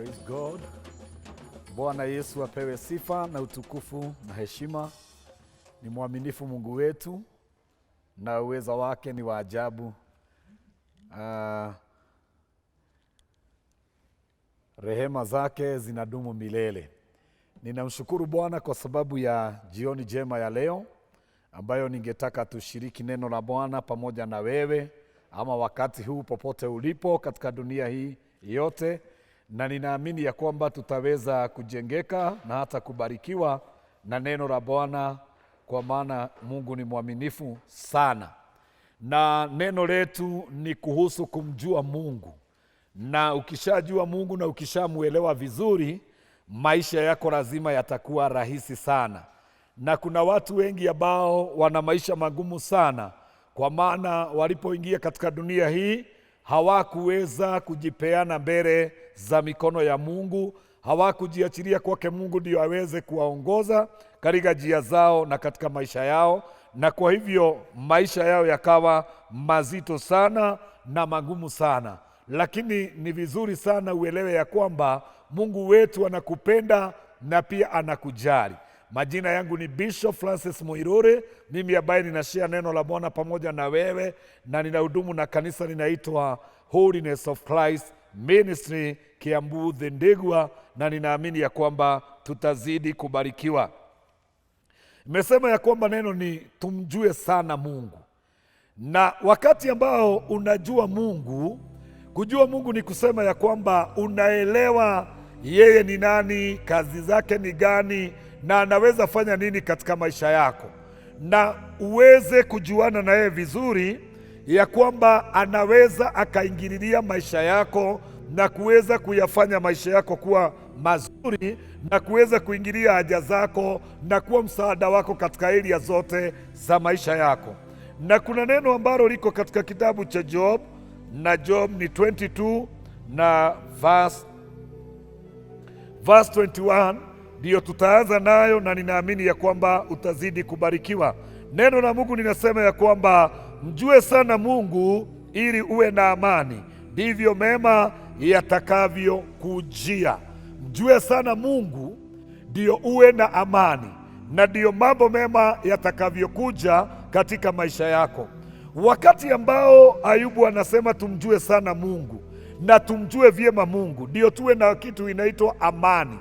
Praise God. Bwana Yesu apewe sifa na utukufu na heshima. Ni mwaminifu Mungu wetu na uweza wake ni wa ajabu. Rehema zake zinadumu milele. Ninamshukuru Bwana kwa sababu ya jioni njema ya leo ambayo ningetaka tushiriki neno la Bwana pamoja na wewe ama wakati huu popote ulipo katika dunia hii yote, na ninaamini ya kwamba tutaweza kujengeka na hata kubarikiwa na neno la Bwana, kwa maana Mungu ni mwaminifu sana. Na neno letu ni kuhusu kumjua Mungu. Na ukishajua Mungu na ukishamuelewa vizuri, maisha yako lazima yatakuwa rahisi sana. Na kuna watu wengi ambao wana maisha magumu sana, kwa maana walipoingia katika dunia hii hawakuweza kujipeana mbele za mikono ya Mungu, hawakujiachilia kwake Mungu ndio aweze kuwaongoza katika njia zao na katika maisha yao, na kwa hivyo maisha yao yakawa mazito sana na magumu sana. Lakini ni vizuri sana uelewe ya kwamba Mungu wetu anakupenda na pia anakujali. Majina yangu ni Bishop Francis Muiruri, mimi ambaye ninashare neno la Bwana pamoja na wewe, na ninahudumu na kanisa linaitwa Holiness of Christ Ministry Kiambu Thindigua, na ninaamini ya kwamba tutazidi kubarikiwa. Nimesema ya kwamba neno ni tumjue sana Mungu. Na wakati ambao unajua Mungu, kujua Mungu ni kusema ya kwamba unaelewa yeye ni nani, kazi zake ni gani, na anaweza fanya nini katika maisha yako, na uweze kujuana na yeye vizuri, ya kwamba anaweza akaingililia maisha yako na kuweza kuyafanya maisha yako kuwa mazuri na kuweza kuingilia haja zako na kuwa msaada wako katika area zote za maisha yako. Na kuna neno ambalo liko katika kitabu cha Job, na Job ni 22 na verse 21 ndiyo tutaanza nayo, na ninaamini ya kwamba utazidi kubarikiwa. Neno la Mungu linasema ya kwamba mjue sana Mungu ili uwe na amani, ndivyo mema yatakavyokujia. Mjue sana Mungu ndiyo uwe na amani, na ndiyo mambo mema yatakavyokuja katika maisha yako. Wakati ambao Ayubu anasema tumjue sana Mungu na tumjue vyema Mungu ndiyo tuwe na kitu inaitwa amani.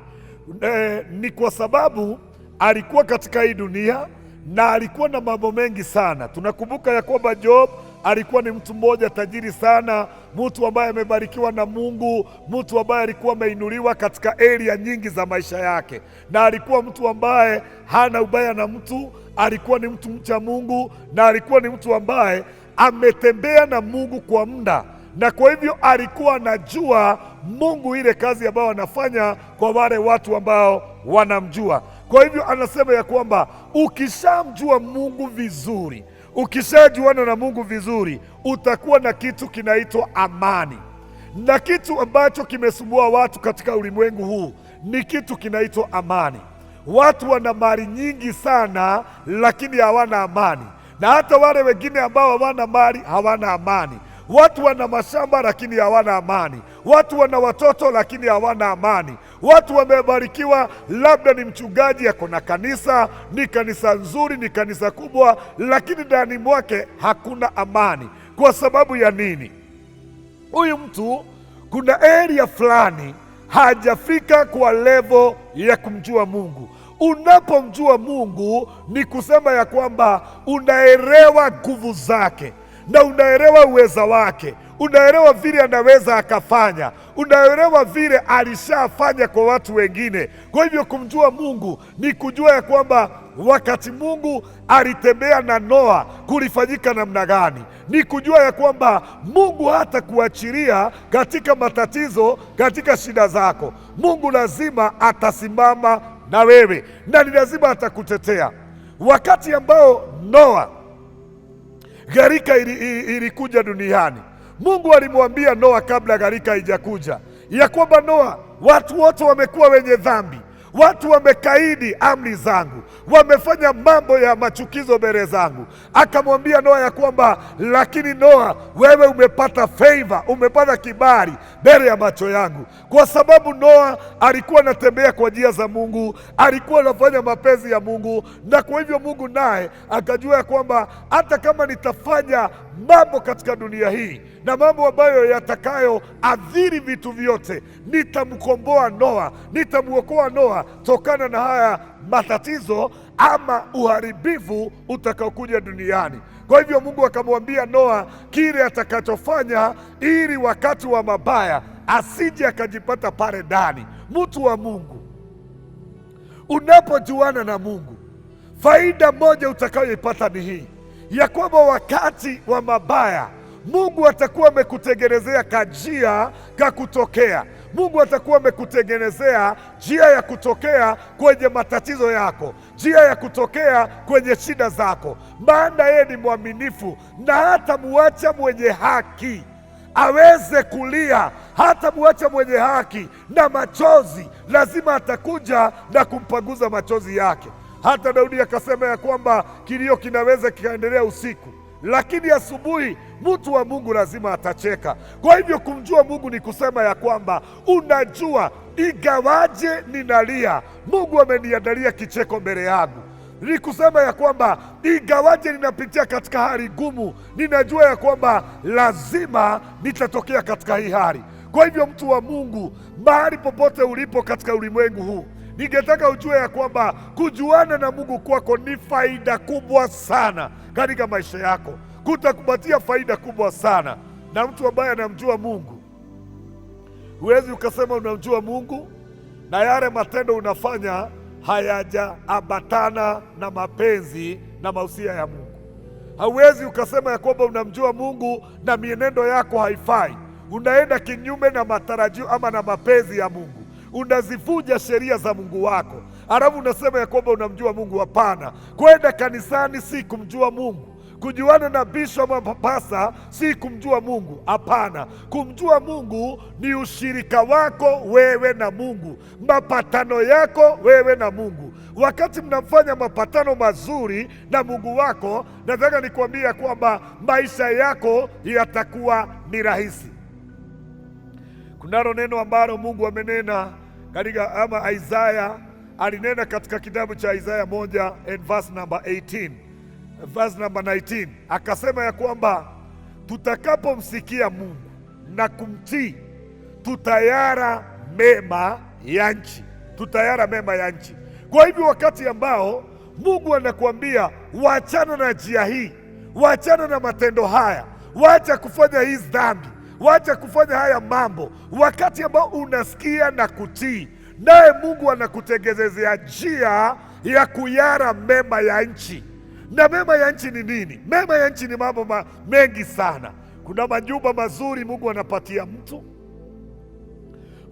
Ni kwa sababu alikuwa katika hii dunia na alikuwa na mambo mengi sana. Tunakumbuka ya kwamba Job alikuwa ni mtu mmoja tajiri sana, mtu ambaye amebarikiwa na Mungu, mtu ambaye alikuwa ameinuliwa katika area nyingi za maisha yake, na alikuwa mtu ambaye hana ubaya na mtu, alikuwa ni mtu mcha Mungu, na alikuwa ni mtu ambaye ametembea na Mungu kwa muda, na kwa hivyo alikuwa anajua Mungu ile kazi ambayo anafanya kwa wale watu ambao wanamjua. Kwa hivyo anasema ya kwamba ukishamjua Mungu vizuri, ukishajuana na Mungu vizuri, utakuwa na kitu kinaitwa amani. Na kitu ambacho kimesumbua watu katika ulimwengu huu ni kitu kinaitwa amani. Watu wana mali nyingi sana, lakini hawana amani, na hata wale wengine ambao hawana mali hawana amani. Watu wana mashamba lakini hawana amani. Watu wana watoto lakini hawana amani. Watu wamebarikiwa, labda ni mchungaji, ako na kanisa, ni kanisa nzuri, ni kanisa kubwa, lakini ndani mwake hakuna amani. Kwa sababu ya nini? Huyu mtu kuna area fulani hajafika kwa level ya kumjua Mungu. Unapomjua Mungu ni kusema ya kwamba unaelewa nguvu zake na unaelewa uweza wake, unaelewa vile anaweza akafanya, unaelewa vile alishafanya kwa watu wengine. Kwa hivyo kumjua Mungu ni kujua ya kwamba wakati Mungu alitembea na Noa kulifanyika namna gani, ni kujua ya kwamba Mungu hata kuachilia katika matatizo, katika shida zako, Mungu lazima atasimama na wewe na ni lazima atakutetea. Wakati ambao Noa gharika ilikuja duniani, Mungu alimwambia Noa kabla gharika haijakuja ya kwamba Noa, watu wote wamekuwa wenye dhambi, Watu wamekaidi amri zangu, wamefanya mambo ya machukizo mbele zangu. Akamwambia Noa ya kwamba lakini Noa, wewe umepata favor, umepata kibali mbele ya macho yangu, kwa sababu Noa alikuwa anatembea kwa njia za Mungu, alikuwa anafanya mapenzi ya Mungu, na kwa hivyo Mungu naye akajua ya kwamba hata kama nitafanya mambo katika dunia hii na mambo ambayo yatakayoathiri vitu vyote, nitamkomboa Noa, nitamwokoa Noa tokana na haya matatizo ama uharibifu utakaokuja duniani. Kwa hivyo Mungu akamwambia Noa kile atakachofanya ili wakati wa mabaya asije akajipata pale ndani. Mtu wa Mungu, unapojuana na Mungu, faida moja utakayoipata ni hii ya kwamba wakati wa mabaya Mungu atakuwa amekutengenezea kajia ka kutokea. Mungu atakuwa amekutengenezea njia ya kutokea kwenye matatizo yako, njia ya kutokea kwenye shida zako, maana yeye ni mwaminifu na hatamuacha mwenye haki aweze kulia, hata muacha mwenye haki na machozi, lazima atakuja na kumpanguza machozi yake. Hata Daudi akasema ya kwamba kilio kinaweza kikaendelea usiku, lakini asubuhi mtu wa Mungu lazima atacheka. Kwa hivyo kumjua Mungu ni kusema ya kwamba unajua, ingawaje ninalia, Mungu ameniandalia kicheko mbele yangu. Ni kusema ya kwamba ingawaje ninapitia katika hali ngumu, ninajua ya kwamba lazima nitatokea katika hii hali. Kwa hivyo mtu wa Mungu, mahali popote ulipo katika ulimwengu huu, ningetaka ujue ya kwamba kujuana na Mungu kwako ni faida kubwa sana katika maisha yako, kutakupatia faida kubwa sana. Na mtu ambaye anamjua Mungu, huwezi ukasema unamjua Mungu na yale matendo unafanya hayajaambatana na mapenzi na mausia ya Mungu. Hauwezi ukasema ya kwamba unamjua Mungu na mienendo yako haifai, unaenda kinyume na matarajio ama na mapenzi ya Mungu, unazivunja sheria za Mungu wako, alafu unasema ya kwamba unamjua Mungu. Hapana, kwenda kanisani si kumjua Mungu. Kujuana na bishop ama pasta si kumjua Mungu. Hapana, kumjua Mungu ni ushirika wako wewe na Mungu, mapatano yako wewe na Mungu. Wakati mnafanya mapatano mazuri na Mungu wako, nataka nikuambia kwamba maisha yako yatakuwa ni rahisi. Kunalo neno ambalo Mungu amenena katika ama Isaya alinena katika kitabu cha Isaya 1 and verse number 18, verse number 19, akasema ya kwamba tutakapomsikia Mungu na kumtii tutayara mema ya nchi, tutayara mema ya nchi. Kwa hivyo wakati ambao Mungu anakuambia waachana na njia hii, waachana na matendo haya, waacha kufanya hizi dhambi, wacha kufanya haya mambo, wakati ambao unasikia na kutii, naye Mungu anakutengenezea njia ya kuyara mema ya nchi. Na mema ya nchi ni nini? Mema ya nchi ni mambo mengi sana. Kuna majumba mazuri Mungu anapatia mtu,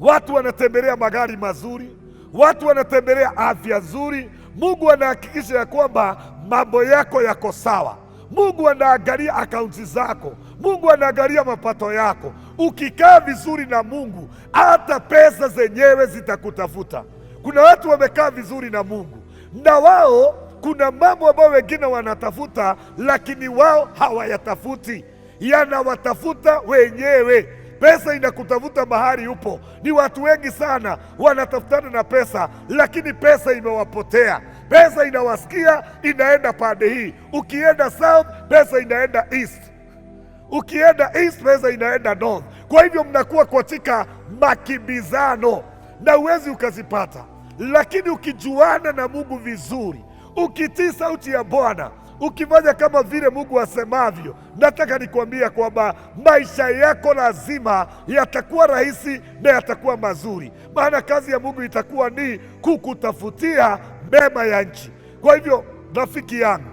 watu wanatembelea magari mazuri, watu wanatembelea afya nzuri. Mungu anahakikisha ya kwamba mambo yako yako sawa. Mungu anaangalia akaunti zako, Mungu anaangalia mapato yako. Ukikaa vizuri na Mungu, hata pesa zenyewe zitakutafuta. Kuna watu wamekaa vizuri na Mungu na wao kuna mambo ambayo wengine wanatafuta, lakini wao hawayatafuti, yanawatafuta wenyewe. Pesa inakutafuta mahali upo. Ni watu wengi sana wanatafutana na pesa, lakini pesa imewapotea. Pesa inawasikia, inaenda pande hii. Ukienda south, pesa inaenda east. Ukienda east, pesa inaenda north. Kwa hivyo mnakuwa katika makimbizano na huwezi ukazipata. Lakini ukijuana na Mungu vizuri, ukitii sauti ya Bwana, ukifanya kama vile Mungu asemavyo, nataka nikuambia kwamba maisha yako lazima yatakuwa rahisi na yatakuwa mazuri, maana kazi ya Mungu itakuwa ni kukutafutia mema ya nchi. Kwa hivyo rafiki yangu,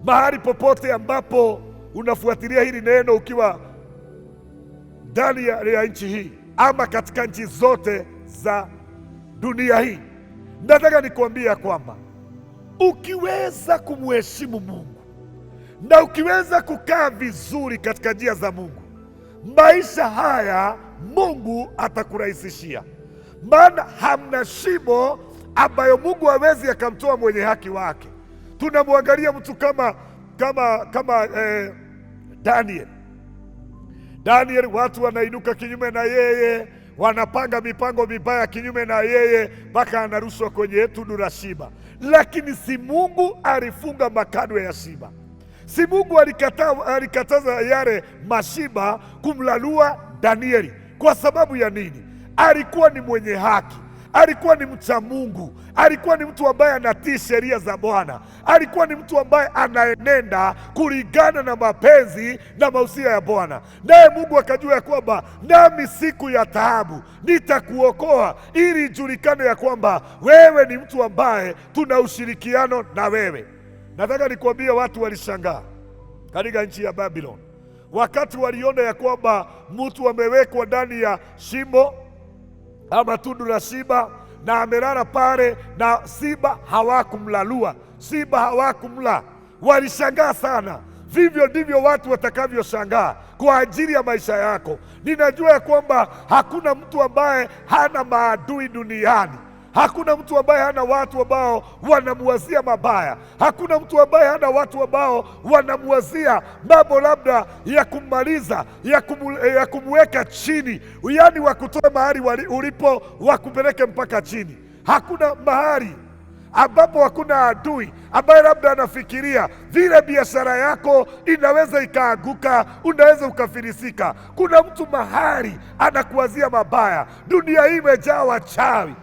mahali popote ambapo unafuatilia hili neno ukiwa ndani ya nchi hii ama katika nchi zote za dunia hii, nataka nikuambia kwamba ukiweza kumheshimu Mungu na ukiweza kukaa vizuri katika njia za Mungu, maisha haya Mungu atakurahisishia. Maana hamna shimo ambayo Mungu hawezi akamtoa mwenye haki wake. Tunamwangalia mtu kama Daniel. Daniel, watu wanainuka kinyume na yeye, wanapanga mipango mibaya kinyume na yeye, mpaka anarushwa kwenye tundu la simba. Lakini si Mungu alifunga makadwe ya simba? Si Mungu alikataza yale mashiba kumlalua Danieli? Kwa sababu ya nini? Alikuwa ni mwenye haki, alikuwa ni mcha Mungu, alikuwa ni mtu ambaye anatii sheria za Bwana, alikuwa ni mtu ambaye anaenenda kulingana na mapenzi na mausia ya Bwana. Naye Mungu akajua ya kwamba nami siku ya taabu nitakuokoa, ili ijulikane ya kwamba wewe ni mtu ambaye tuna ushirikiano na wewe. Nataka nikuambie, watu walishangaa katika nchi ya Babylon wakati waliona ya kwamba mtu amewekwa ndani ya shimo ama tundu la simba na amelala pale, na simba hawakumlalua, simba hawakumla. Walishangaa sana. Vivyo ndivyo watu watakavyoshangaa kwa ajili ya maisha yako. Ninajua ya kwamba hakuna mtu ambaye hana maadui duniani. Hakuna mtu ambaye hana watu ambao wanamuwazia mabaya. Hakuna mtu ambaye hana watu ambao wanamuwazia mambo labda ya kummaliza, ya kumweka chini, yaani wakutoe mahali ulipo wakupeleke mpaka chini. Hakuna mahali ambapo hakuna adui ambaye labda anafikiria vile biashara yako inaweza ikaanguka, unaweza ukafilisika. Kuna mtu mahali anakuwazia mabaya. Dunia hii imejaa wachawi,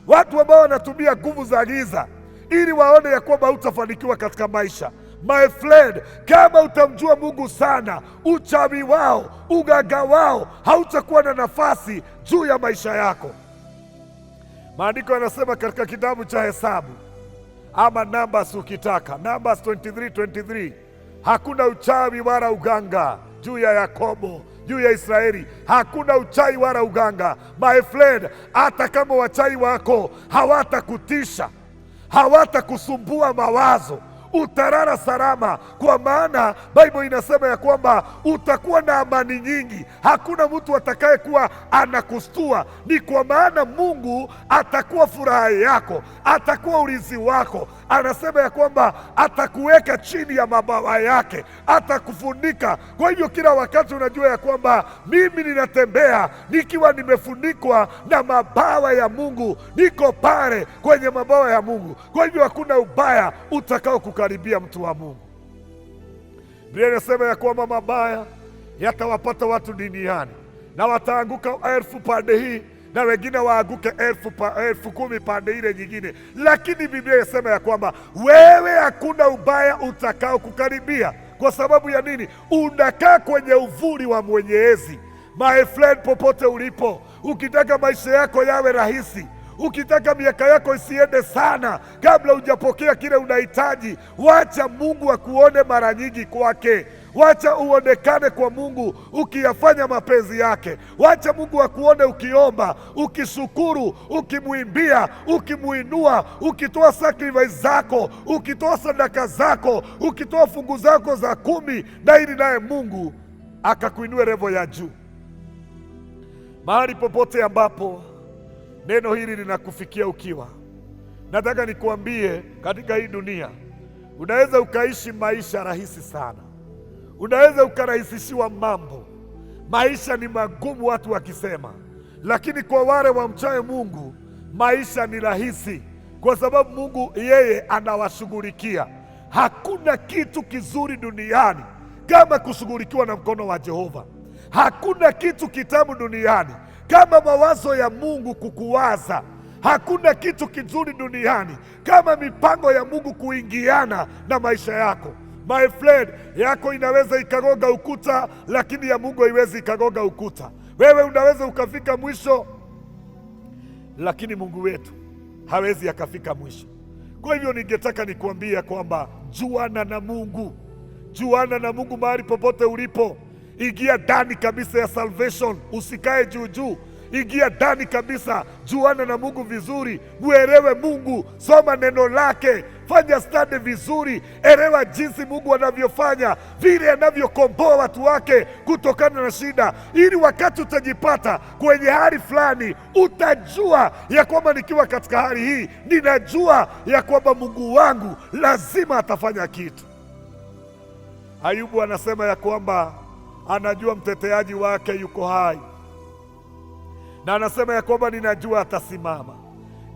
watu ambao wanatumia nguvu za giza ili waone ya kwamba hutafanikiwa katika maisha. My friend, kama utamjua Mungu sana, uchawi wao, uganga wao hautakuwa na nafasi juu ya maisha yako. Maandiko yanasema katika kitabu cha Hesabu ama Numbers ukitaka, Numbers 23:23, hakuna uchawi wala uganga juu ya Yakobo, juu ya Israeli, hakuna uchawi wala uganga. My friend, hata kama wachawi wako hawatakutisha, hawatakusumbua mawazo, utalala salama, kwa maana Bible inasema ya kwamba utakuwa na amani nyingi, hakuna mtu atakayekuwa anakustua. Ni kwa maana Mungu atakuwa furaha yako, atakuwa ulinzi wako. Anasema ya kwamba atakuweka chini ya mabawa yake, atakufunika. Kwa hivyo kila wakati unajua ya kwamba mimi ninatembea nikiwa nimefunikwa na mabawa ya Mungu, niko pale kwenye mabawa ya Mungu. Kwa hivyo hakuna ubaya utakao kukaribia mtu wa Mungu. Biblia inasema ya kwamba mabaya yatawapata watu duniani na wataanguka 1000 pande hii na wengine waanguke 10,000 pande ile nyingine, lakini Biblia inasema ya kwamba wewe hakuna ubaya utakao kukaribia. Kwa sababu ya nini? Unakaa kwenye uvuli wa Mwenyezi. My friend, popote ulipo, ukitaka maisha yako yawe rahisi, ukitaka miaka yako isiende sana kabla hujapokea kile unahitaji, wacha Mungu akuone mara nyingi kwake. Wacha uonekane kwa Mungu ukiyafanya mapenzi yake. Wacha Mungu akuone ukiomba, ukishukuru, ukimwimbia, ukimuinua, ukitoa sacrifice zako, ukitoa sadaka zako, ukitoa fungu zako za 10, na ili naye Mungu akakuinue level ya juu. Mahali popote ambapo neno hili linakufikia ukiwa, nataka nikuambie, katika hii dunia unaweza ukaishi maisha rahisi sana, unaweza ukarahisishiwa mambo. Maisha ni magumu watu wakisema, lakini kwa wale wamchaye Mungu maisha ni rahisi, kwa sababu Mungu yeye anawashughulikia. Hakuna kitu kizuri duniani kama kushughulikiwa na mkono wa Jehova. Hakuna kitu kitamu duniani kama mawazo ya Mungu kukuwaza. Hakuna kitu kizuri duniani kama mipango ya Mungu kuingiana na maisha yako. My friend, yako inaweza ikagonga ukuta, lakini ya Mungu haiwezi ikagonga ukuta. Wewe unaweza ukafika mwisho, lakini Mungu wetu hawezi akafika mwisho. Kwa hivyo ningetaka nikuambia kwamba juana na Mungu, juana na Mungu mahali popote ulipo. Ingia ndani kabisa ya salvation, usikae juu juu. Ingia ndani kabisa, juana na Mungu vizuri, mwelewe Mungu, soma neno lake. fanya study vizuri, elewa jinsi Mungu anavyofanya, vile anavyokomboa watu wake kutokana na shida, ili wakati utajipata kwenye hali fulani utajua ya kwamba nikiwa katika hali hii, ninajua ya kwamba Mungu wangu lazima atafanya kitu. Ayubu anasema ya kwamba anajua mteteaji wake yuko hai, na anasema ya kwamba ninajua atasimama,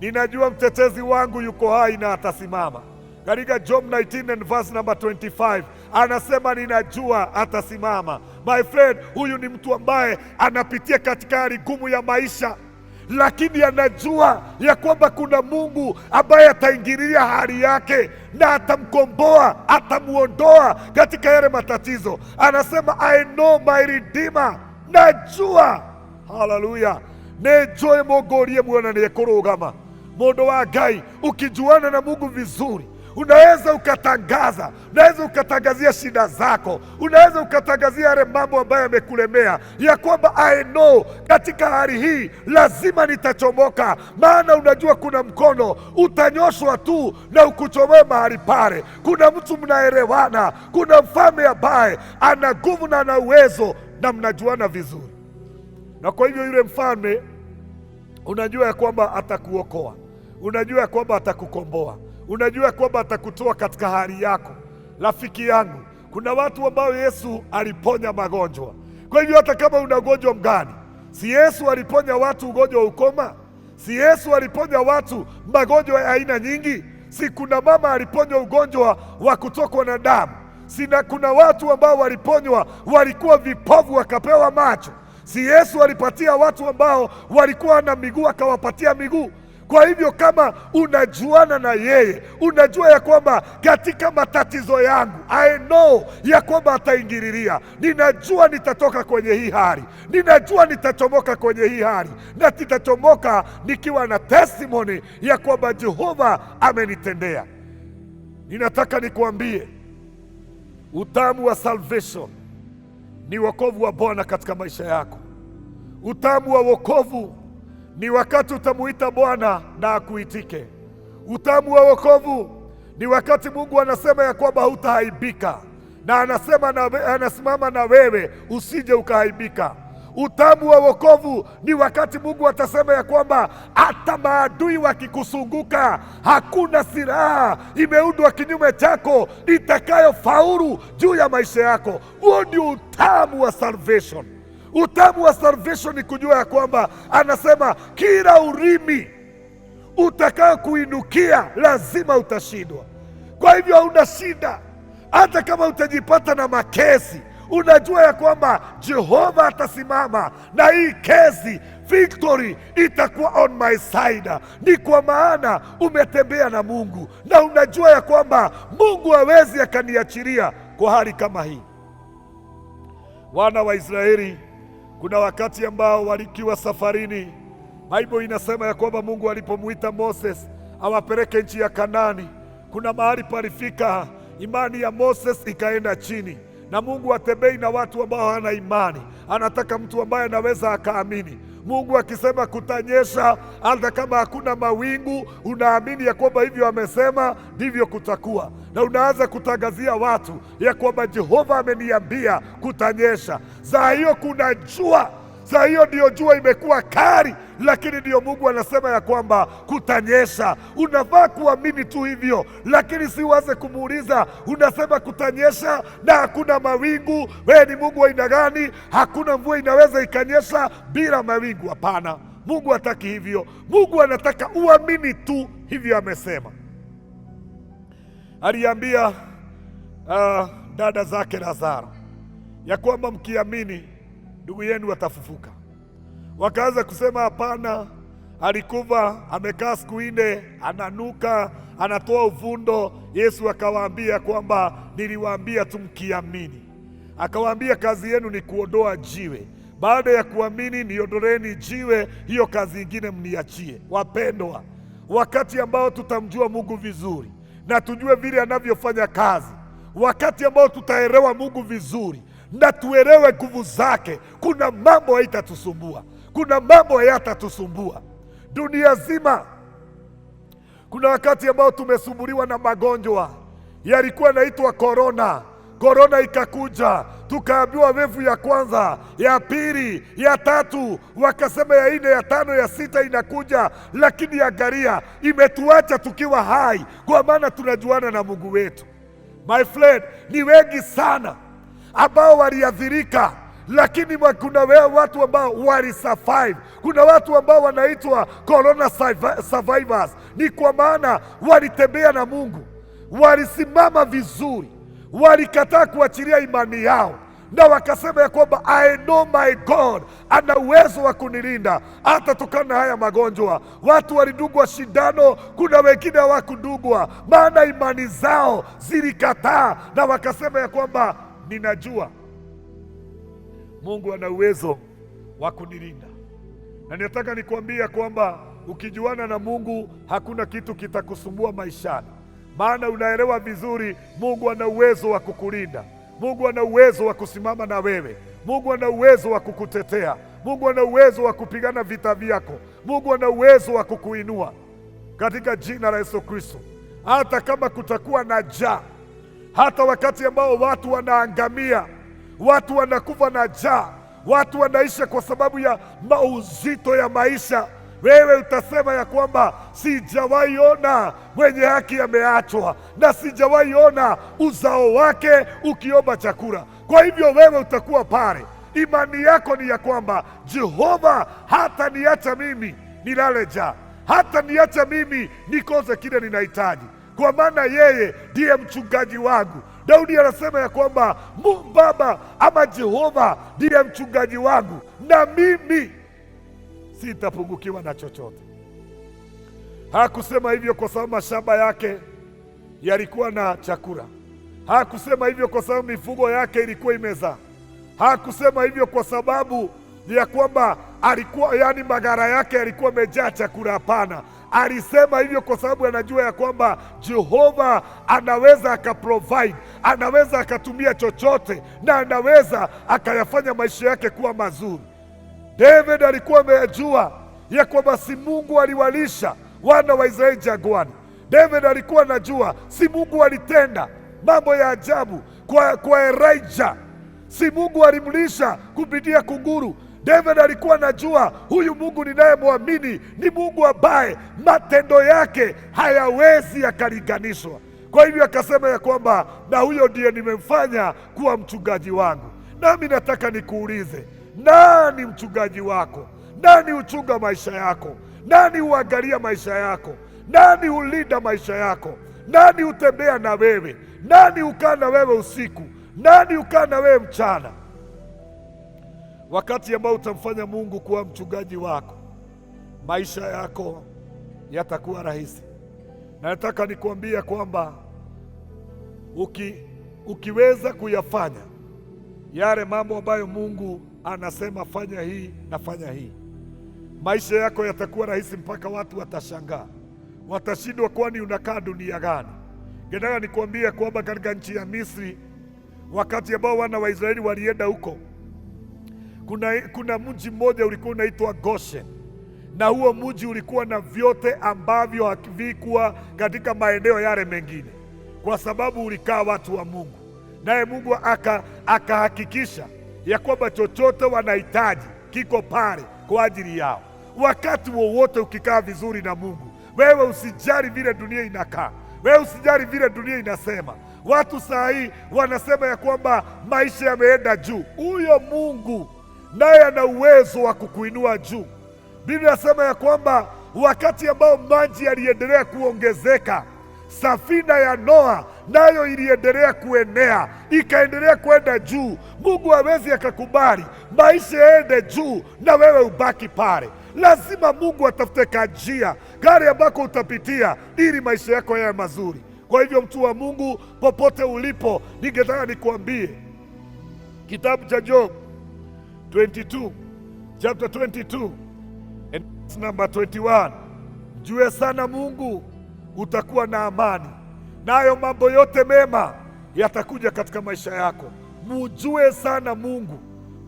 ninajua mtetezi wangu yuko hai na atasimama. Katika Job 19 and verse number 25 anasema ninajua atasimama. My friend, huyu ni mtu ambaye anapitia katika hali ngumu ya maisha, lakini anajua ya kwamba kuna Mungu ambaye ataingilia hali yake na atamkomboa, atamuondoa katika yale matatizo. Anasema I know my Redeemer, najua. Haleluya, nĩnjũĩ mũngũrie muona nĩekũrũgama. Mũndũ wa Ngai, ukijuana na Mungu vizuri unaweza ukatangaza, unaweza ukatangazia shida zako, unaweza ukatangazia yale mambo ambayo yamekulemea, ya kwamba I know katika hali hii lazima nitachomoka. Maana unajua kuna mkono utanyoshwa tu na ukuchomoe mahali pale. Kuna mtu mnaelewana, kuna mfalme ambaye ana nguvu na ana uwezo na mnajuana vizuri, na kwa hivyo yule mfalme unajua ya kwamba atakuokoa, unajua ya kwamba atakukomboa, unajua kwamba atakutoa katika hali yako. Rafiki yangu, kuna watu ambao Yesu aliponya magonjwa. Kwa hivyo hata kama una ugonjwa mgani, si Yesu aliponya watu ugonjwa wa ukoma? Si Yesu aliponya watu magonjwa ya aina nyingi? Si kuna mama aliponywa ugonjwa wa kutokwa na damu? Si na kuna watu ambao waliponywa walikuwa vipofu wakapewa macho? Si Yesu alipatia watu ambao walikuwa na miguu akawapatia miguu? Kwa hivyo kama unajuana na yeye, unajua ya kwamba katika matatizo yangu I know ya kwamba ataingililia. Ninajua nitatoka kwenye hii hali, ninajua nitachomoka kwenye hii hali, na nitachomoka nikiwa na testimony ya kwamba Jehova amenitendea. Ninataka nikuambie utamu wa salvation ni wokovu wa Bwana katika maisha yako. Utamu wa wokovu ni wakati utamuita Bwana na akuitike. Utamu wa wokovu ni wakati Mungu anasema ya kwamba hutaaibika, na anasema na, anasimama na wewe usije ukaaibika. Utamu wa wokovu ni wakati Mungu atasema ya kwamba hata maadui wakikusunguka, hakuna silaha imeundwa kinyume chako itakayofaulu juu ya maisha yako. Huo ndio utamu wa salvation. Utamu wa salvation ni kujua ya kwamba anasema kila ulimi utakao kuinukia lazima utashindwa. Kwa hivyo hauna shida, hata kama utajipata na makesi, unajua ya kwamba Jehova atasimama na hii kesi, victory itakuwa on my side. Ni kwa maana umetembea na Mungu na unajua ya kwamba Mungu hawezi akaniachilia kwa hali kama hii. Wana wa Israeli kuna wakati ambao walikiwa safarini, Bible inasema ya kwamba Mungu alipomuita Moses awapeleke nchi ya Kanani, kuna mahali palifika imani ya Moses ikaenda chini, na Mungu atembei na watu ambao hawana imani, anataka mtu ambaye anaweza akaamini. Mungu akisema kutanyesha, hata kama hakuna mawingu, unaamini ya kwamba hivyo amesema ndivyo kutakuwa, na unaanza kutangazia watu ya kwamba Jehova ameniambia kutanyesha. Saa hiyo kuna jua, saa hiyo ndiyo jua imekuwa kali, lakini ndiyo Mungu anasema ya kwamba kutanyesha. Unafaa kuamini tu hivyo, lakini si uanze kumuuliza, unasema kutanyesha na hakuna mawingu. Wewe ni Mungu wa aina gani? Hakuna mvua inaweza ikanyesha bila mawingu. Hapana, Mungu hataki hivyo. Mungu anataka uamini tu hivyo amesema. Aliambia dada zake Lazaro ya kwamba mkiamini ndugu yenu atafufuka. Wakaanza kusema hapana, alikufa, amekaa siku nne, ananuka, anatoa uvundo. Yesu akawaambia kwamba niliwaambia tu mkiamini. Akawaambia kazi yenu ni kuondoa jiwe. Baada ya kuamini, niondoleni jiwe, hiyo kazi ingine mniachie. Wapendwa, wakati ambao tutamjua Mungu vizuri na tujue vile anavyofanya kazi, wakati ambao tutaelewa Mungu vizuri na tuelewe nguvu zake, kuna mambo haitatusumbua, kuna mambo hayatatusumbua. Dunia zima Kuna wakati ambao tumesumbuliwa na magonjwa yalikuwa naitwa korona. Korona ikakuja, tukaambiwa wave ya kwanza, ya pili, ya tatu, wakasema ya nne, ya tano, ya sita inakuja, lakini angalia, imetuacha tukiwa hai, kwa maana tunajuana na Mungu wetu. My friend, ni wengi sana ambao waliathirika, lakini kuna watu ambao walisurvive. Kuna watu ambao wanaitwa corona survivors. Ni kwa maana walitembea na Mungu, walisimama vizuri, walikataa kuachilia imani yao na wakasema ya kwamba I know my God ana uwezo wa kunilinda hata tokana na haya magonjwa. Watu walidungwa sindano, kuna wengine hawakudungwa, maana imani zao zilikataa, na wakasema ya kwamba ninajua Mungu ana uwezo wa kunilinda. Na ninataka nikuambia kwamba ukijuana na Mungu hakuna kitu kitakusumbua maishani, maana unaelewa vizuri Mungu ana uwezo wa kukulinda. Mungu ana uwezo wa kusimama na wewe. Mungu ana uwezo wa kukutetea. Mungu ana uwezo wa kupigana vita vyako. Mungu ana uwezo wa kukuinua katika jina la Yesu Kristo. Hata kama kutakuwa na njaa, hata wakati ambao watu wanaangamia, watu wanakufa na njaa, watu wanaisha kwa sababu ya mauzito ya maisha, wewe utasema ya kwamba sijawahi ona mwenye haki ameachwa, na sijawahi ona uzao wake ukiomba chakula. Kwa hivyo wewe utakuwa pale, imani yako ni ya kwamba Jehova hata niacha mimi nilale njaa, hata niacha mimi nikose kile ninahitaji, kwa maana yeye ndiye mchungaji wangu. Daudi anasema ya kwamba Mungu Baba ama Jehova ndiye mchungaji wangu, na mimi sitapungukiwa na chochote. Hakusema hivyo kwa sababu mashamba yake yalikuwa na chakula. Hakusema hivyo kwa sababu mifugo yake ilikuwa imezaa. Hakusema hivyo kwa sababu ya kwamba alikuwa, yani maghala yake yalikuwa yamejaa chakula. Hapana, alisema hivyo kwa sababu anajua ya kwamba Jehova anaweza akaprovide, anaweza akatumia chochote na anaweza akayafanya maisha yake kuwa mazuri. David alikuwa amejua ya kwamba si Mungu aliwalisha wana wa Israeli jangwani. David alikuwa anajua si Mungu alitenda mambo ya ajabu kwa Elijah, si Mungu alimlisha kupitia kunguru. David alikuwa anajua huyu Mungu ninayemwamini ni Mungu ambaye matendo yake hayawezi yakalinganishwa. Kwa hivyo akasema ya kwamba na huyo ndiye nimemfanya kuwa mchungaji wangu. Nami nataka nikuulize, nani mchungaji wako? Nani huchunga maisha yako? Nani huangalia maisha yako? Nani hulinda maisha yako? Nani hutembea na wewe? Nani hukaa na wewe usiku? Nani hukaa na wewe mchana? Wakati ambao utamfanya Mungu kuwa mchungaji wako, maisha yako yatakuwa rahisi. Na nataka nikuambia kwamba ukiweza kuyafanya yale mambo ambayo Mungu anasema fanya hii na fanya hii, maisha yako yatakuwa rahisi mpaka watu watashangaa, watashindwa, kwani unakaa dunia gani? Nataka nikuambie kwamba katika nchi ya Misri, wakati ambao wana wa Israeli walienda huko, kuna mji mmoja ulikuwa unaitwa Goshen, na huo mji ulikuwa na vyote ambavyo havikuwa katika maeneo yale mengine, kwa sababu ulikaa watu wa Mungu, naye Mungu akahakikisha ya kwamba chochote wanahitaji kiko pale kwa ajili yao. Wakati wowote ukikaa vizuri na Mungu, wewe usijali vile dunia inakaa, wewe usijali vile dunia inasema. Watu saa hii wanasema ya kwamba maisha yameenda juu. Huyo Mungu naye ana uwezo wa kukuinua juu. Biblia inasema ya kwamba wakati ambao maji yaliendelea kuongezeka, safina ya Noa nayo iliendelea kuenea, ikaendelea kwenda juu. Mungu hawezi akakubali maisha yaende juu na wewe ubaki pale. Lazima Mungu atafute kanjia gari ambako utapitia ili maisha yako yawe mazuri. Kwa hivyo, mtu wa Mungu, popote ulipo, ningetaka nikuambie kitabu cha Job 22, chapter 22 and verse number 21, mjue sana Mungu utakuwa na amani, nayo mambo yote mema yatakuja katika maisha yako. Mjue sana Mungu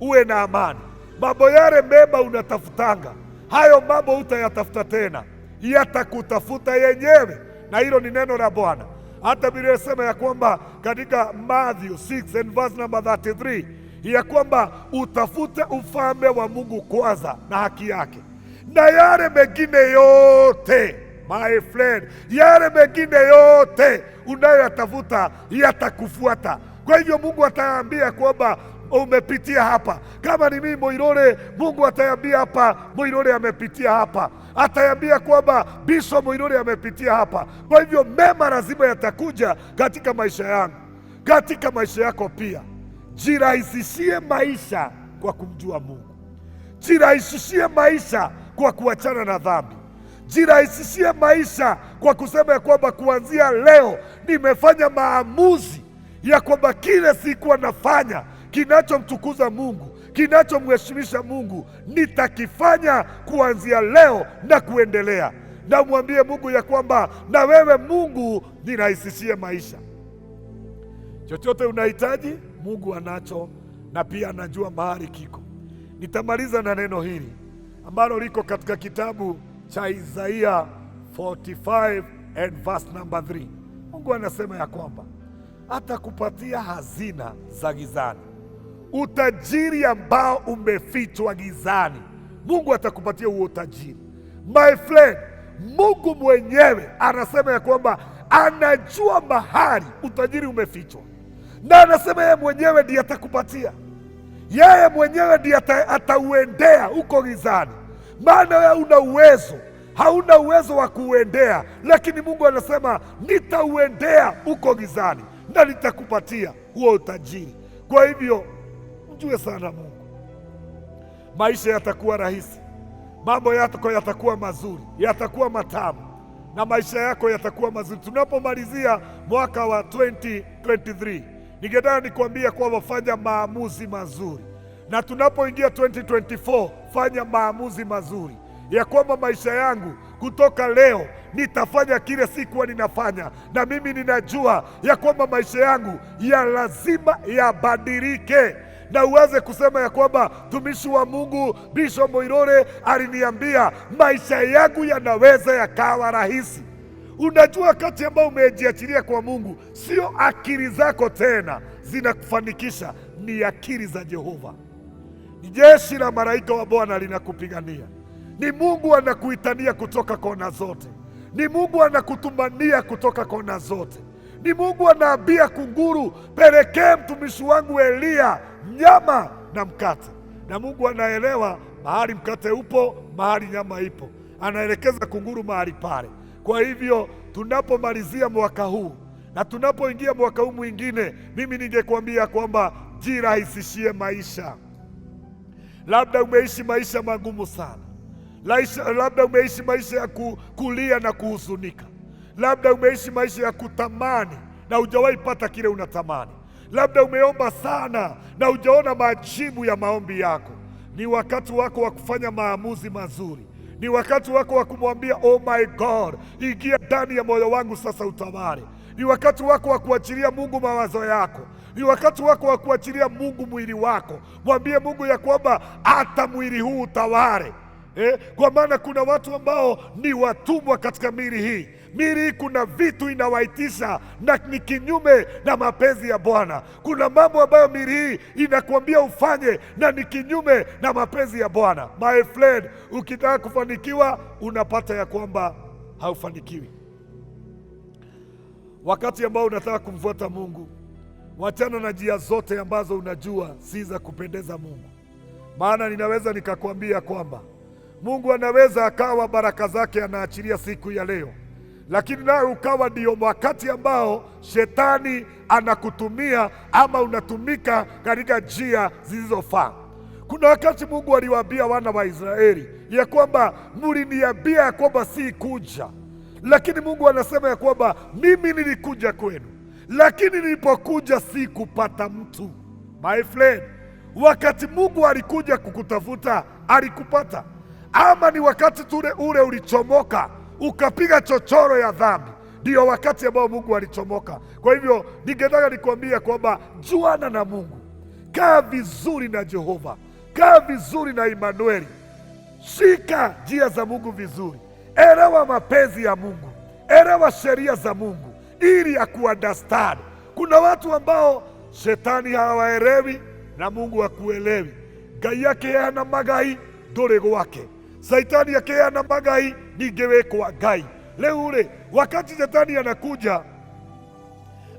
uwe na amani. Mambo yale mema unatafutanga, hayo mambo utayatafuta tena, yatakutafuta yenyewe, na hilo ni neno la Bwana. Hata Biblia inasema ya kwamba katika Matthew 6 and verse number 33 ya kwamba utafute ufalme wa Mungu kwanza na haki yake, na yale mengine yote, my friend, yale mengine yote unayoyatafuta yatakufuata. Kwa hivyo Mungu ataambia kwamba umepitia hapa. Kama ni mimi Moirore, Mungu atayambia hapa, Moirore amepitia hapa. Atayambia kwamba Bishop Moirore amepitia hapa. Kwa hivyo mema lazima yatakuja katika maisha yangu, katika maisha yako pia. Jirahisishie maisha kwa kumjua Mungu. Jirahisishie maisha kwa kuachana na dhambi. Jirahisishie maisha kwa kusema ya kwamba kuanzia leo nimefanya maamuzi ya kwamba kile sikuwa nafanya kinachomtukuza Mungu, kinachomheshimisha Mungu, nitakifanya kuanzia leo na kuendelea. Na mwambie Mungu ya kwamba na wewe Mungu nirahisishie maisha. Chochote unahitaji Mungu anacho, na pia anajua mahali kiko. Nitamaliza na neno hili ambalo liko katika kitabu cha Isaia 45 and verse number 3. Mungu anasema ya kwamba atakupatia hazina za gizani, utajiri ambao umefichwa gizani. Mungu atakupatia huo utajiri. My friend, Mungu mwenyewe anasema ya kwamba anajua mahali utajiri umefichwa, na anasema yeye mwenyewe ndiye atakupatia, yeye mwenyewe ndiye atauendea huko gizani. Maana wewe una uwezo, hauna uwezo wa kuuendea, lakini Mungu anasema nitauendea huko gizani na nitakupatia huo utajiri. Kwa hivyo mjue sana Mungu, maisha yatakuwa rahisi, mambo yako yatakuwa mazuri, yatakuwa matamu na maisha yako yatakuwa mazuri. Tunapomalizia mwaka wa 2023, ningetaka nikuambia kwamba fanya maamuzi mazuri, na tunapoingia 2024 fanya maamuzi mazuri ya kwamba maisha yangu kutoka leo nitafanya kile sikuwa ninafanya, na mimi ninajua ya kwamba maisha yangu ya lazima yabadilike, na uweze kusema ya kwamba mtumishi wa Mungu Bishop Moirore aliniambia maisha yangu yanaweza yakawa rahisi. Unajua, wakati ambao umejiachilia kwa Mungu, sio akili zako tena zinakufanikisha, ni akili za Jehova. Ni jeshi la malaika wa Bwana linakupigania. Ni Mungu anakuitania kutoka kona zote. Ni Mungu anakutumania kutoka kona zote. Ni Mungu anaambia kunguru, pelekee mtumishi wangu Eliya nyama na mkate. Na Mungu anaelewa mahali mkate upo, mahali nyama ipo, anaelekeza kunguru mahali pale. Kwa hivyo tunapomalizia mwaka huu na tunapoingia mwaka huu mwingine, mimi ningekuambia kwamba jirahisishie maisha. Labda umeishi maisha magumu sana, labda umeishi maisha ya kulia na kuhuzunika, labda umeishi maisha ya kutamani na hujawahi pata kile unatamani, labda umeomba sana na hujaona majibu ya maombi yako. Ni wakati wako wa kufanya maamuzi mazuri. Ni wakati wako wa kumwambia oh my God, ingia ndani ya moyo wangu sasa utawale. Ni wakati wako wa kuachilia Mungu mawazo yako. Ni wakati wako wa kuachilia Mungu mwili wako. Mwambie Mungu ya kwamba hata mwili huu utawale. Kwa maana kuna watu ambao ni watumwa katika miili hii. Miili hii kuna vitu inawaitisha na ni kinyume na mapenzi ya Bwana. Kuna mambo ambayo miili hii inakuambia ufanye na ni kinyume na mapenzi ya Bwana. My friend, ukitaka kufanikiwa unapata ya kwamba haufanikiwi. Wakati ambao unataka kumfuata Mungu, wachana na njia zote ambazo unajua si za kupendeza Mungu. Maana ninaweza nikakwambia kwamba Mungu anaweza akawa baraka zake anaachilia siku ya leo, lakini nawe ukawa ndio wakati ambao shetani anakutumia ama unatumika katika njia zisizofaa. Kuna wakati Mungu aliwaambia wana wa Israeli ya kwamba mliniambia ya kwamba si kuja, lakini Mungu anasema ya kwamba mimi nilikuja kwenu, lakini nilipokuja si kupata mtu. My friend, wakati Mungu alikuja kukutafuta alikupata, ama ni wakati tule ule ulichomoka ukapiga chochoro ya dhambi, ndiyo wakati ambao Mungu alichomoka. Kwa hivyo ningetaka nikwambia kwamba juana na Mungu, kaa vizuri na Jehova, kaa vizuri na Emanueli, shika njia za Mungu vizuri, Elewa mapenzi ya Mungu, elewa sheria za Mungu ili akuunderstand. Kuna watu ambao shetani hawaelewi na Mungu hakuelewi. Ngai akiheana magai ndũrĩ gwake, Saitani akiheana magai ningĩ wĩ kwa Ngai. Rĩu rĩ, wakati shetani anakuja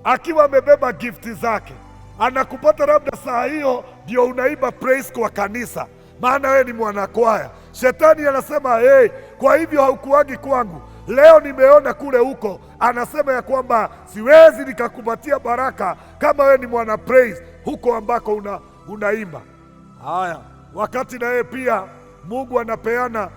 akiwa amebeba gifti zake, anakupata labda saa hiyo ndio unaimba praise kwa kanisa, maana wewe ni mwanakwaya. Shetani anasema hey, kwa hivyo haukuagi kwangu leo, nimeona kule huko. Anasema ya kwamba siwezi nikakupatia baraka kama wewe ni mwana praise huko ambako unaimba. Haya, wakati na yeye pia Mungu anapeana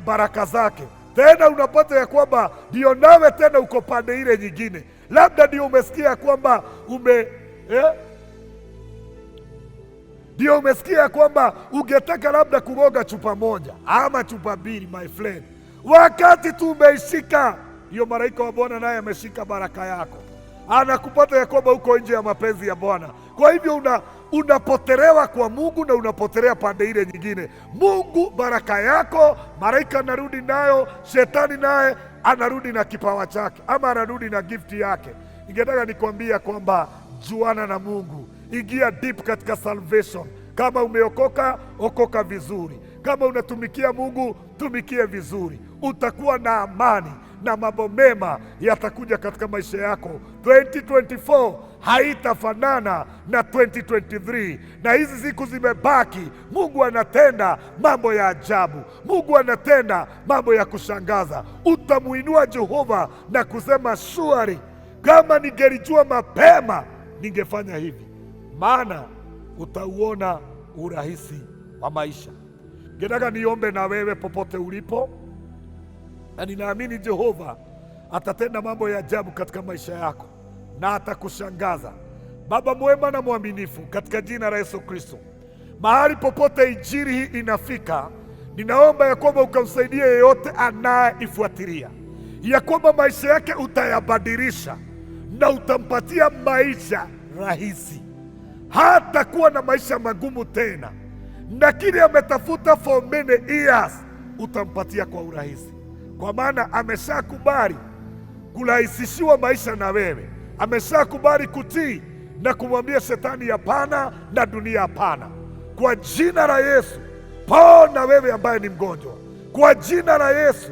baraka zake tena, unapata ya kwamba ndio nawe tena uko pande ile nyingine, labda ndio umesikia kwamba ndio umesikia kwamba ungetaka labda kugoga chupa moja ama chupa mbili, my friend. Wakati tu umeishika hiyo, malaika wa Bwana naye ameshika baraka yako, anakupata ya kwamba uko nje ya mapenzi ya Bwana. Kwa hivyo unapotelewa kwa Mungu na unapotelea pande ile nyingine. Mungu baraka yako, malaika anarudi nayo, shetani naye anarudi na kipawa chake ama anarudi na gifti yake. Ningetaka nikwambia kwamba juana na Mungu, ingia deep katika salvation. Kama umeokoka, okoka vizuri. Kama unatumikia Mungu, tumikie vizuri. Utakuwa na amani na mambo mema yatakuja katika maisha yako. 2024 haitafanana na 2023, na hizi siku zimebaki, Mungu anatenda mambo ya ajabu, Mungu anatenda mambo ya kushangaza. Utamuinua Jehova na kusema shwari, kama ningelijua mapema ningefanya hivi, maana utauona urahisi wa maisha. Ningetaka niombe na wewe popote ulipo, na ninaamini Jehova atatenda mambo ya ajabu katika maisha yako na atakushangaza. Baba mwema na mwaminifu, katika jina la Yesu Kristo, mahali popote injili hii inafika, ninaomba ya kwamba ukamsaidia yeyote anayeifuatilia, ya kwamba maisha yake utayabadilisha na utampatia maisha rahisi, hatakuwa na maisha magumu tena, na kile ametafuta for many years utampatia kwa urahisi, kwa maana ameshakubali kurahisishiwa maisha na wewe, ameshakubali kutii na kumwambia shetani hapana na dunia hapana. Kwa jina la Yesu, pona wewe ambaye ni mgonjwa. Kwa jina la Yesu,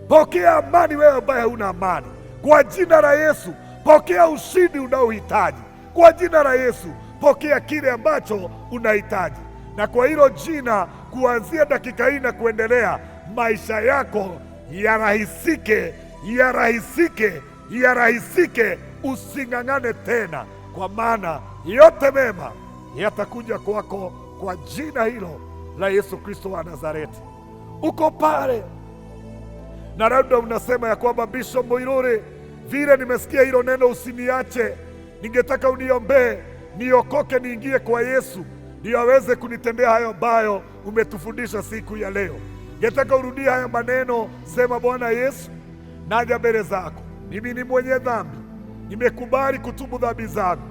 pokea amani wewe ambaye hauna amani. Kwa jina la Yesu, pokea ushindi unaohitaji. Kwa jina la Yesu, pokea kile ambacho unahitaji. Na kwa hilo jina, kuanzia dakika hii na kuendelea, maisha yako yarahisike, yarahisike, yarahisike. Using'ang'ane tena, kwa maana yote mema yatakuja kwako kwa jina hilo la Yesu Kristo wa Nazareti. Uko pale na labda unasema ya kwamba Bishop Muiruri, vile nimesikia hilo neno usiniache, ningetaka uniombee niokoke, niingie kwa Yesu ndio aweze kunitendea hayo ambayo umetufundisha siku ya leo. Ningetaka urudie haya maneno, sema: Bwana Yesu, naja mbele zako, mimi ni mwenye dhambi, nimekubali kutubu dhambi zangu,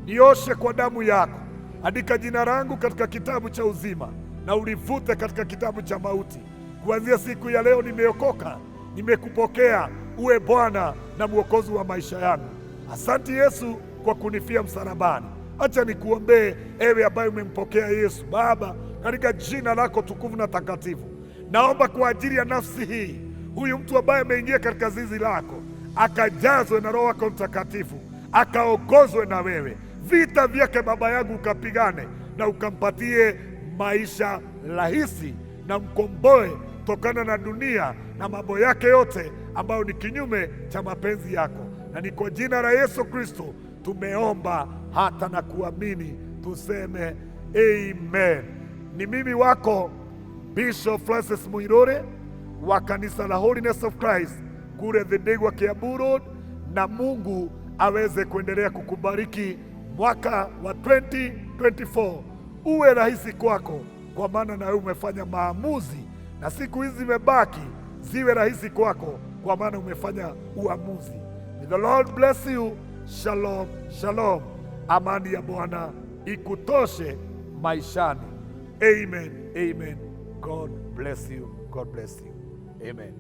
nioshe kwa damu yako, andika jina langu katika kitabu cha uzima na ulivute katika kitabu cha mauti. Kuanzia siku ya leo nimeokoka, nimekupokea uwe Bwana na Mwokozi wa maisha yangu. Asante Yesu kwa kunifia msalabani. Acha nikuombee ewe ambaye umempokea Yesu. Baba, katika jina lako tukufu na takatifu, naomba kwa ajili ya nafsi hii, huyu mtu ambaye ameingia katika zizi lako, akajazwe na Roho wako Mtakatifu, akaongozwe na wewe. Vita vyake Baba yangu ukapigane na ukampatie maisha rahisi na mkomboe tokana na dunia na mambo yake yote ambayo ni kinyume cha mapenzi yako, na ni kwa jina la Yesu Kristo tumeomba hata na kuamini, tuseme amen. Ni mimi wako Bishop Francis Muiruri wa kanisa la Holiness of Christ kule Thindigua, Kiambu Road, na Mungu aweze kuendelea kukubariki mwaka wa 2024 uwe rahisi kwako, kwa maana nawe umefanya maamuzi, na siku hizi zimebaki ziwe rahisi kwako, kwa maana umefanya uamuzi. May the Lord bless you. Shalom, shalom. Amani ya Bwana ikutoshe maishani. Amen, amen. God bless you. God bless you. Amen.